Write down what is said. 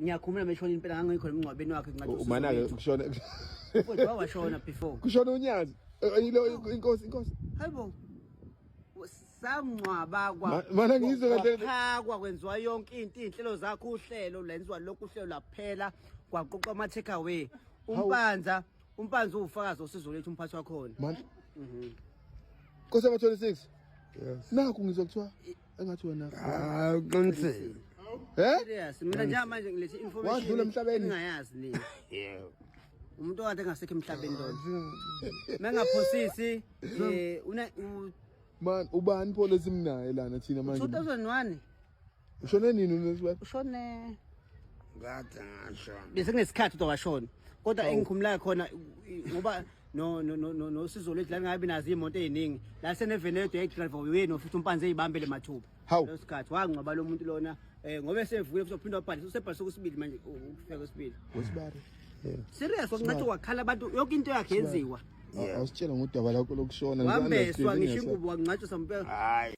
Ngiyakhumula meshona impela ngangikho emngcwabeni wakhe ngathi Mana ke kushona. Mfowethu wawashona before. Kushona uNyazi. Eh, Yilo inkosi inkosi. Hayibo. Samngcwaba kwa Mana ngizwe kahle. Kwaphakwa kwenziwa yonke into inhlelo zakho uhlelo lenziwa lokhu uhlelo laphela kwaqoqwa ama take away. Umpanza umpanza uwufakazi osizo lethu umphathi wakhona. Man. Nkosi yama 26. Yes. Nakhu ngizwa kuthiwa engathi wena. Hayi uqinisile. Eh? Serious mina njengamanje ngilethe information Wadlula emhlabeni? engingayazi nina. Yebo. Umuntu okade engasekho emhlabeni lona. Mengaphosisi eh una u Man ubani pho lesimnaye lana thina manje? 2001 Ushone nini uNesiwe? ushone Kade ngashona. bese kunesikhathi kodwa washona kodwa engikhumulayo khona ngoba no no no no nosizo lwethu la ngabe nazo imoto eziningi la seneveni eyodwa eyidrive wenu futhi umpanzi eyibambele mathupha Hawu. leso sikhathi wangcwaba lo muntu lona eh ngoba esevukile futhi uphinda wabhalisa usebhalisa okwesibili manje ukufika kwesibili Wesibari. serious wakungathi wakhala abantu yonke into yakhe yenziwa Awusitshela ngodaba lakho lokushona. wambeswa ngisho ingubo wangcatshwa sampela Hayi.